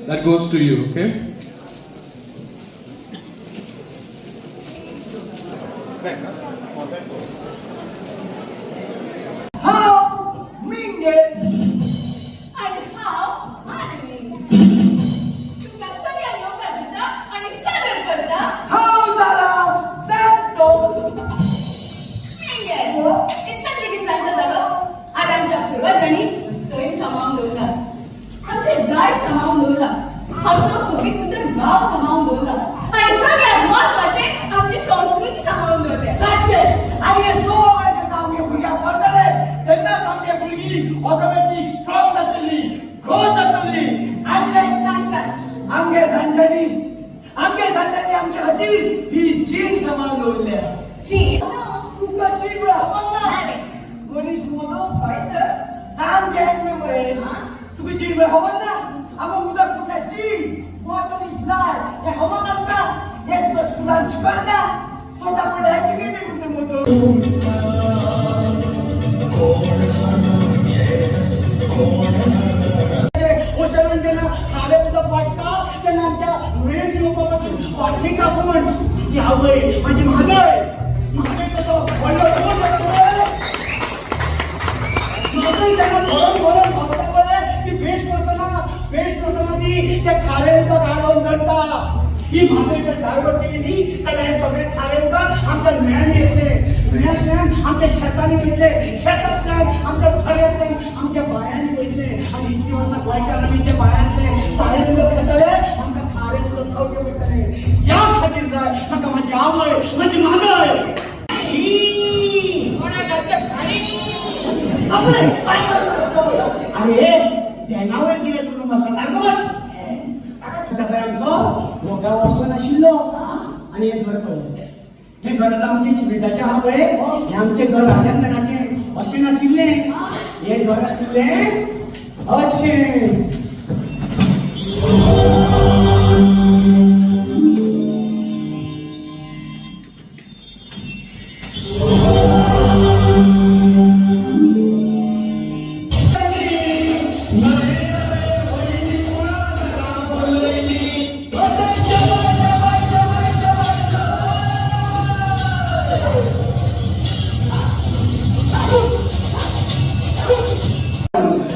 That goes to you, okay? हांव मिंगेल. आणि हांव मानवी. तुमकां सगळ्यांक येवकार दिता आनी सादर करता. हांव जाला जाणटो. मिंगेल. इतल्याच बेगीन जाणटो जालो. आनी आमच्या पुर्वजांनी सैम सांबाळून दवरला, आमचें दायज सांबाळून दवरला, आमचो सोबीत सुंदर गांव सांबाळून दवरला आनी सगळ्यांत म्हत्वाचें आमची संस्कृती सांबाळून दवरल्या. सारकें. आनी हें सगळें जेन्ना आमगे भुरग्यांक कळटलें तेन्नाच आमगे भुरगीं ऑटोमॅटीक स्ट्रॉंग जातली, घट जातली. आनी सांग सांग. आमगे जाणट्यांनी, आमगे जाणट्यांनी आमच्या खातीर ही जीण सांबाळून दवरल्या. जी. तुमकां जीण म्हळ्यार खबर ना? ना रे. मनीस मोनो हय तर सामकें मरे. हा? तुका जीण म्हळ्यार खबर ना? आगो, उदक म्हटल्यार जीण, वॉटर is life हें खबर ना तुका? हें तुका स्कुलान शिकयना? स्वता पडले एज्युकेटेड म्हणटा मो. ओशनान जेन्ना खारें उदक वाडटा तेन्ना आमच्या न्हंयेन येवपा पासून वाटली कापून ती आवय माझी म्हादय. म्हादय ताचो व्हडलो रोल जाता पळय. म्हादय जेन्ना भरून भरून व्हांवता पळय, ती वेस्ट वतना, वेस्ट वतना ती ते खारें उदक आडोवन दवरता. ही म्हादय जर डायवर्ट केली न्ही जाल्यार हें सगळें खारें उदक आमच्या न्हंयांनी येतलें, न्हंयांतल्यान आमच्या शेतांनी वयतलें, शेतांतल्यान आमच्या झऱ्यांतल्यान आमच्या बांयांनी वयतलें. आनी इतलीं वर्सां गोंयकार आमी त्या बांयांतलें सारें उदक खाताले, आमकां खारें उदक खावचें पडटलें. ह्या खातीर जाय म्हाका म्हाजी आवय, म्हाजी म्हादय. शी. कोणाक घातल्या घाणी. आपले पांय. अरे, देंगावयर कितें करून बसला? सारको बस. ताका आमचो हो गांव असो नाशिल्लो. आनी हें घर पळय, हें घर आतां आमचें शिमिटाचें आहा पळय, हें आमचें घर राजांगणाचें अशें नाशिल्लें. हें घर आशिल्लें अशें.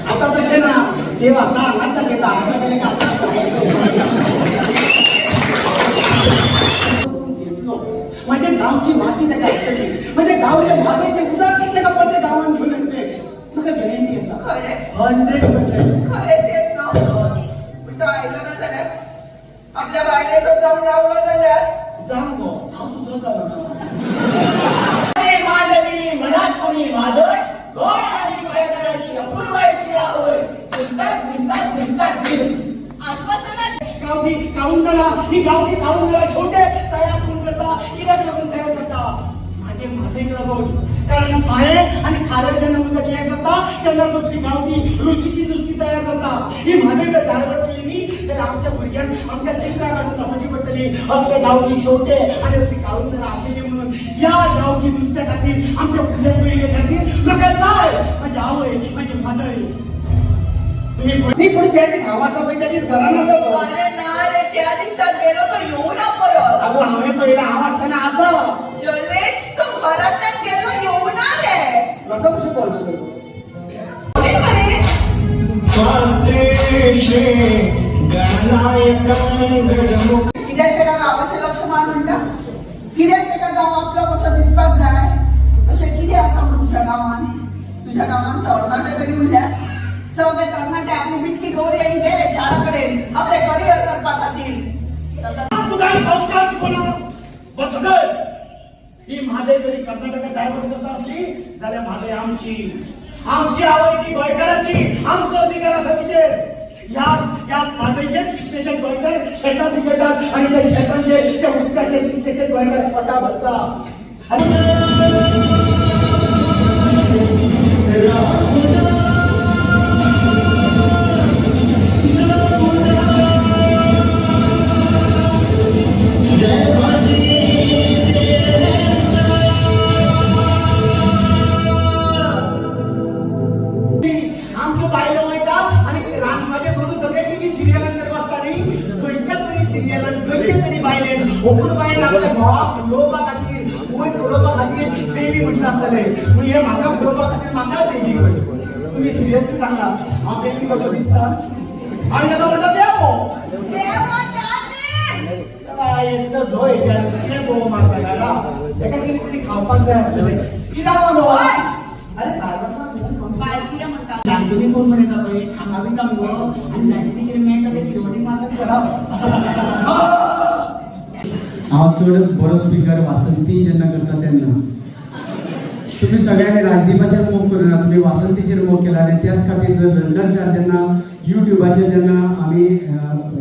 आता तशें ना. देव आता हांगाच दाखयता. हांगा गेले काय आता घेतलो. माझ्या गांवची माती ताका हाडटली, माझ्या गांवच्या मातयेचें उदक ताका परतें गांवांत घेवन येतले. म्हाका गॅरंटी आसा. खरेंच? 100%. खरेंच येतलो? पूण तो आयलो ना जाल्यार, आपल्या बायलेचो जावन रावलो जाल्यार? जावं गो, हांव तुजो जालो ना. मांडवी म्हणात कोणी म्हादय, गोंय आनी गोंयकारांची अपुरबायेची आवय. म्हणतात म्हणतात म्हणतात. आश्वासनात. गावठी काळुंदरा, ही गावठी काळुंदरा शेवटे तयार कोण करता? कित्याक लागून तयार करता? माझे म्हादयक लागून. कारण साळे आणि खारे जेन्ना उदक हें करता तेन्ना तो ती गावठी रुचीची नुस्ती तयार करता. ही म्हादय जर डायवर्ट केली न्ही जाल्यार आमच्या भुरग्यांक आमकां चित्रां काडून दाखोवची पडटली, असले गावठी शेवटे आनी असली काळुंदरां आशिल्ली म्हणून. ह्या गावठी नुस्त्या खातीर, आमच्या फुडल्या पिळगे खातीर म्हाका जाय माझी आवय, माझी म्हादय. तुम्ही न्ही, पूण त्या दीस हांव आसा पळय, त्या दीस घरान आसा तो. अरे ना रे, त्या दिसा गेलो तो येवना परत. अगो, हांवें पळयला, हांव आसतना आसा. जलेश, तो घरांतल्यान गेलो, येवना रे. म्हाका कशें कळना? मरे. गणनायकं गजमुख. कित्याक तेका गांवाचें लक्ष मार म्हणटा? कित्याक तेका गांव आपलो कसो दिसपाक जाय? अशें कितें आसा म्हूण तुज्या गांवान? तुज्या गांवान तरणाटे तरी उरल्यात? सगळे तरणाटे आपली बिटकी गौरी आनी गेले शारा कडेन आपलें करियर करपा खातीर. तुका आनी संस्कार शिकवना बसगय. ही म्हादय जरी कर्नाटकात डायवर्ट करता असली जाल्यार म्हादय आमची, आमची आवय ती गोंयकाराची. आमचो अधिकार आसा तिचेर. ह्या ह्या म्हादयचेच कितलेशे गोंयकार शेतां पिकयतात आनी त्या शेतांचे, त्या उदकाचे कितलेशे गोंयकार पोटा भरता. आनी आमच्यो बायलो वयता आनी रांदपाचें सोडून सगळे टिवी सिरियलांचेर बसता. सिरियलान खंयचे तरी बायलेन ओपन बायन आपल्या घोवाक फुलोवपा खातीर, वयर फुलोवपा खातीर बेबी म्हटलं आसतलें. पूण हे म्हाका फुलोवपा खातीर म्हाका बेबी कर. तुम्ही सिरियसली सांगा, हांव बेबी कसो दिसता? हांव तेका म्हणटा बेबो. बेबो जाणटे. धोय बोव मारता घरा, तेका कितें तरी खावपाक जाय आसतलें. कितें जालां गो? अरे काय? बाय कितें म्हणटा? जाणटेली कोण म्हणटा पळय, खाता बिता मुगो आनी जाणटेली कितें मेळटा ते किरवटी मारतात घरा. हांव चड बरो स्पिकर वासंती जेन्ना करता तेन्ना. तुमी सगळ्यांनी राजदीपाचेर मोग करूं ना, तुमी वासंतीचेर मोग केला. आनी त्याच खातीर जर लंडनच्यान जेन्ना युट्युबाचेर जेन्ना आमी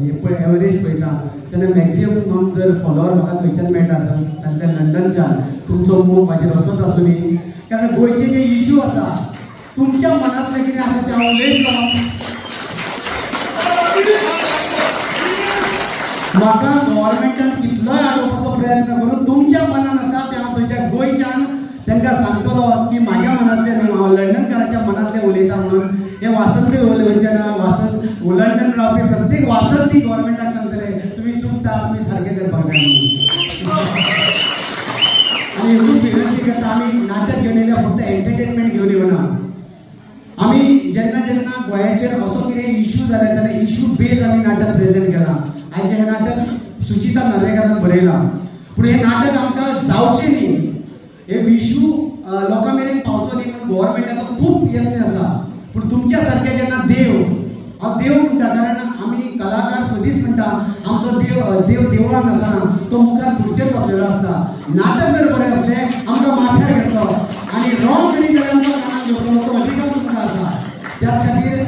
हे पळय एवरेज पळयता तेन्ना मॅक्झिमम जर फॉलोवर म्हाका खंयच्यान मेळटा आसत जाल्यार ते लंडनच्यान. तुमचो मोग म्हाजेर असोच आसुनी, कारण गोंयचे जे इशू आसा, तुमच्या मनांतलें कितें आसा तें हांव उलयतलो. म्हाका गव्हर्मेंटान कितलोय आडोवपाचो प्रयत्न करून, तुमच्या मनान आसा तें हांव थंयच्या गोंयच्यान तांकां सांगतलो की म्हाज्या मनांतलें न्हू, हांव लंडनकाराच्या मनांतलें उलयता म्हणून. हें वासंती उलोवचें ना. वासंत लंडन रावपी प्रत्येक वासंती गव्हर्मेंटाक सांगतले, तुमी चुकता, तुमी सारकें करपाक जाय म्हणून. आनी एकूच विनंती करता, आमी नाटक घेवन येयल्या, फक्त एंटरटेनमेंट घेवन येवना आमी. जेन्ना जेन्ना गोंयाचेर असो कितें इशू जाले तेन्ना इशू बेज आमी नाटक प्रेजेंट केलां. आयचें हें नाटक सुचिता नार्वेकारान बरयलां, पूण हें नाटक आमकां जावचें न्ही, हे इशू लोकां मेरेन पावचो न्ही म्हणून गव्हर्मेंटाचो खूब यत्न आसा. पूण तुमच्या सारके जेन्ना देव, हांव देव म्हणटा, कारण आमी कलाकार सदींच म्हणटा, आमचो देव देव देवळान आसना, तो मुखार खुर्चेर बसलेलो आसता. नाटक जर बरें आसलें, आमकां माथ्यार घेतलो आनी रॉंग तरी जाल्यार आमकां कानाक घेतलो, तो अधिकार तुमकां आसा. त्याच खातीर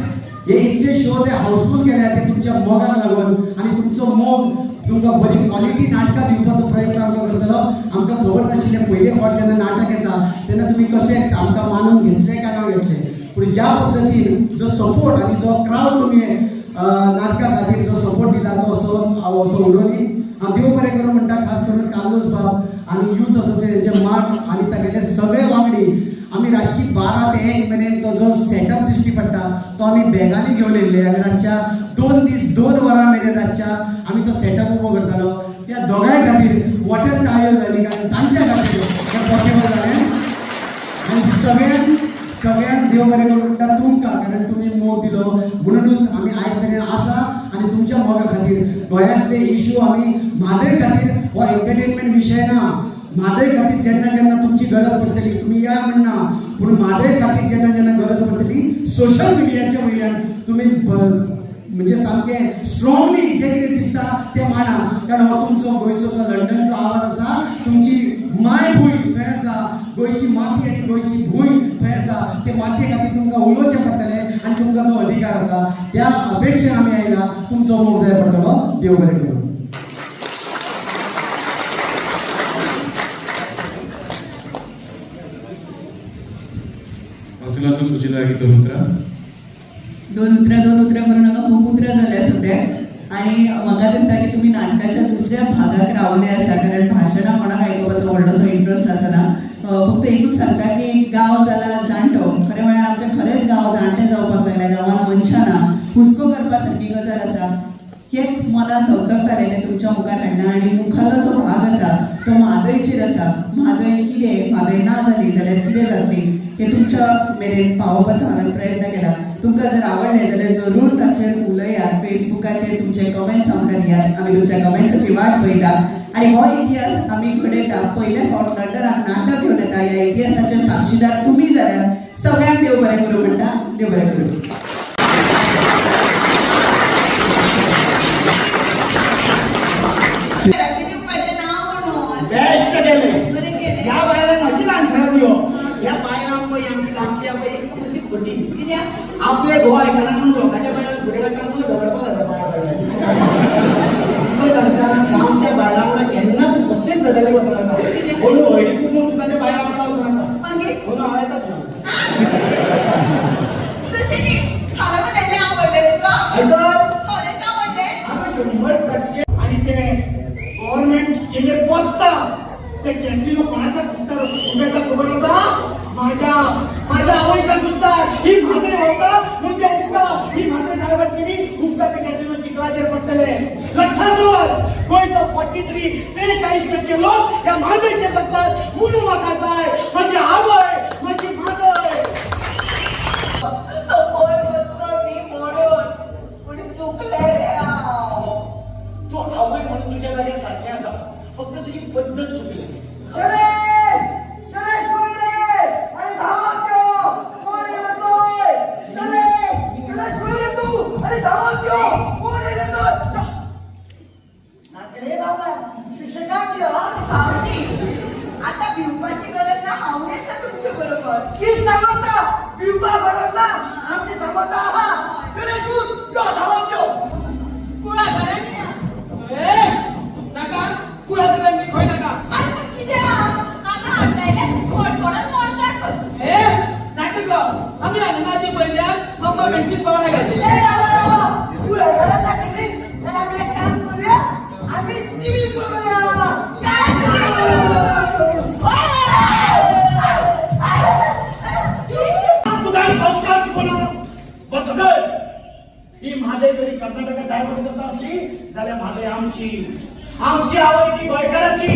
हे इतले शो ते हाऊसफूल केल्या ते तुमच्या मोगाक लागून. आनी तुमचो मोग तुमकां बरी क्वॉलिटी नाटकां दिवपाचो प्रयत्न आमकां करतलो. आमकां खबर नाशिल्लें, पयले फावट जेन्ना नाटक येता तेन्ना तुमी कशें आमकां मानून घेतले काय ना घेतले, पूण ज्या पद्दतीन जो सपोर्ट आनी जो क्रावड तुमी नाटका खातीर जो सपोर्ट दिला, तो असो हांव असो उलोवनी. हांव देव बरें करूं म्हणटा, खास करून कार्लोस बाब आनी यूथ असोसिएशनचे मार्क आनी तागेले सगळे वांगडी. आमी रातची 12 ते 1 मेरेन तो जो सेटअप दिश्टी पडटा तो आमी बॅगांनी घेवन येयल्ले आनी रातच्या 2 दीस 2 वरां मेरेन रातच्या आमी तो सेटअप उबो करतालो. त्या दोगांय खातीर मोठ्यान टाळयो जाली, कारण तांच्या खातीर हें पॉसिबल जालें. आनी सगळ्यांक सगळ्यांक देव बरें करूं म्हणटा तुमकां, कारण तुमी मोग दिलो म्हणूनच आमी आयज मेरेन आसा. आनी तुमच्या मोगा खातीर गोंयांतले इशू आमी म्हादय खातीर, हो एंटरटेनमेंट विशय ना. म्हादय खातीर जेन्ना जेन्ना तुमची गरज पडटली तुमी या म्हणना, पूण म्हादय खातीर जेन्ना जेन्ना गरज पडटली, सोशल मिडियाच्या वयल्यान तुमी म्हणजे सामकें स्ट्रॉंगली जें कितें दिसता तें मांडा, कारण हो तुमचो गोंयचो तो लंडनचो आवाज आसा. तुमची मायभूंय थंय आसा, गोंयची माती आनी गोंयची भूंय थंय आसा. ते मातये खातीर तुमकां उलोवचें पडटलें आनी तुमकां तो अधिकार आसा. त्या अपेक्षेन आमी आयला. तुमचो मोग जाय पडटलो. देव बरें करूं. तुला सुचिता की दोन उतरां. दोन उतरां, दोन उतरां करून हांगा खूब उतरां जाल्या सद्याक. आनी म्हाका दिसता की तुमी नाटकाच्या दुसऱ्या भागाक रावले आसा, कारण भाशणां कोणाक आयकुपाचो व्हडलोसो इंट्रस्ट आसना. फक्त एकूच सांगता की गांव जाला जाणटो. खरें म्हळ्यार आमचें खरेंच गांव जाणटे जावपाक लागले, गांवांत मनशां ना. हुस्को करपा सारकी गजाल आसा. हेच मनान धगधगतालें तें तुमच्या मुखार हाडलां. आनी मुखालो जो भाग आसा तो म्हादयचेर आसा. म्हादय कितें, म्हादय ना जाली जाल्यार कितें जातली, हें तुमच्या मेरेन पावोवपाचो हांवें प्रयत्न केला. तुमकां जर आवडलें जाल्यार जरूर ताचेर उलयात. फेसबुकाचेर तुमचे कमेंट्स आमकां दियात. आमी तुमच्या कमेंट्साची वाट पळयता. आनी हो इतिहास आमी घडयता. पयले फावट लंडनाक नाटक घेवन येता, ह्या इतिहासाचे साक्षीदार तुमी जाल्यार सगळ्यांक देव बरें करूं म्हणटा. देव बरें करूं. थेरपी दिवपाचें ना म्हणून. बेस्ट केले. बरें केलें. ह्या बायलांक अशी आन्सरां दिवप. ह्या बायलांक पळय, आमची गांवची पळय एक म्हणजे खोटी. कित्याक? आपले घोव आयकना म्हणून लोकांच्या बायलांक फुडें काडटा म्हणून झगडपाक जाता बाय बायलांनी. तुका सांगता, गांवच्या बायलां वांगडा केन्नाच कसलेच गजाली वचूं नाका. कोण हळदी कुंकूम सुद्दां त्या बायलां वांगडा वचूं नाका. मागीर? म्हणून हांव येतात ना. तशें न्ही, हांवें म्हणलें आवडलें तुका? आयकत. खरेंच आवडलें? आमी 100% आणि ते गव्हर्नमेंट जेजेर पोचता ते कॅसिनो कोणाच्या कुस्तार उबेता खबर आसा? माझ्या माझ्या आवयच्या कुस्तार. ही म्हादय व्हांवता म्हणून ते उगता. ही म्हादय डायवर्ट केली, उगता ते कॅसिनो चिखलाचेर पडटले. लक्षात मनार दवर, गोंयचो 43, 43% लोक ह्या म्हादयचे जगतात. म्हणून म्हाका जाय माझी आवय, माझी म्हादय. तो खंय वचचो न्ही म्हणून, पूण चुकलें रे हांव. तूं आवय म्हणून तुज्या जाग्यार सारकें आसा, फक्त तुजी पद्दत चुकली. गणेश, गणेश कोण रे? अरे धांवत यो, कोण येयला तोय? गणेश, गणेश कोण रे तू? अरे धांवत यो, कोण येयला तोय? नाका रे बाबा, सुशेगाद यो. भावजी, आता भिवपाची गरज ना, हांवूय आसा तुमचे बरोबर. की सांगता भिवपा गरज ना, आमचे सांगता आहा. गणेश उठ, यो धांवत यो. कुळागरांनी या. ए, नाका कुळागरांनी खंय नाका. आरे पण कित्याक? आतां हाडलायल्यार कोणकोणान मोडटात खंय. ए, नाका गो, आमी आनंदाची पयल्यार मम्मा बेश्टीच पावना घातली. ए रावा रावा, कुळागरात नाका न्ही, तर आमी एक काम करूया, आमी टीव्ही पळोवया. काय? तुका आमी संस्कार शिकवणार बचगड. ही म्हादय जरी कर्नाटकात डायव्हर्ट करता असली जाल्यार म्हादय आमची, आमची आवय ती गोंयकाराची.